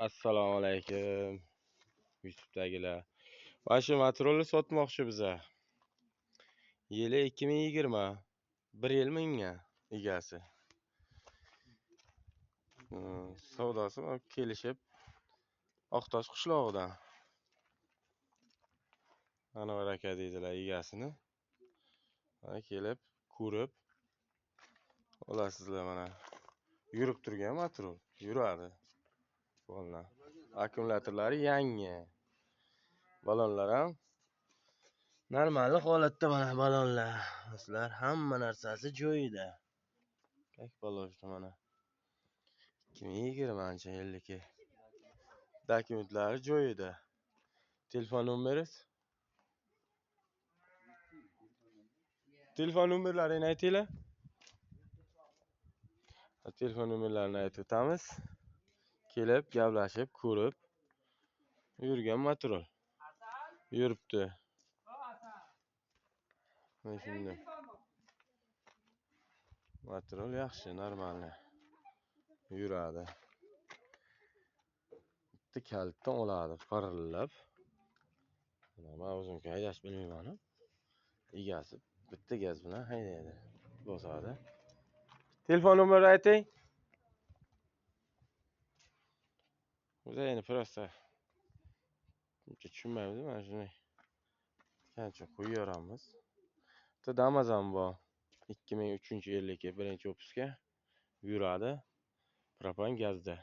Assalomu alaykum YouTube'dagilar. Mana shu motorni sotmoqchi biza. Yili 2020. 1 yil mingan egasi. Savdosi kelishib Oqtosh qishlog'idan. Anvar aka deydilar egasini. Mana kelib, ko'rib olasizlar mana. Yurib turgan motor, yuradi. Bo'ldi. Akkumulyatorlari yangi. Balonlar ham normal holatda, mana balonlar. Sizlar hamma narsasi joyida. Как положено mana. 2020-yilniki. Dokumentlari joyida. Telefon nomeringiz? Telefon nomerlarini aytinglar. Telefon nomerlarini aytib o'tamiz. Kelib, gaplashib, ko'rib yurgan motor. Yuribdi. Mana shunday. Motor yaxshi, normalniy. Yuradi. Bitta kalitdan oladi, pirillab. Men o'zimki haydash bilmayman. Egasi bitta gaz bilan haydaydi. Bosadi. Telefon nomerini ayting. O'zi endi prosta uncha tushunmaymiz, mana shuni qancha qo'yaveramiz. Bitta Damas ham bor. 2003-yilniki, birinchi opisga yuradi. Propan gazda.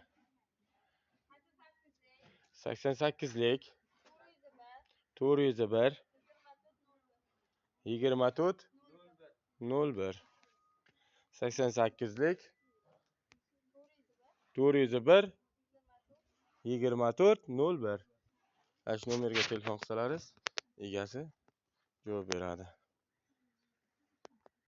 88lik 401 24 01 88lik 401 24 01. Ana shu nomerga telefon qilsalaringiz egasi javob beradi.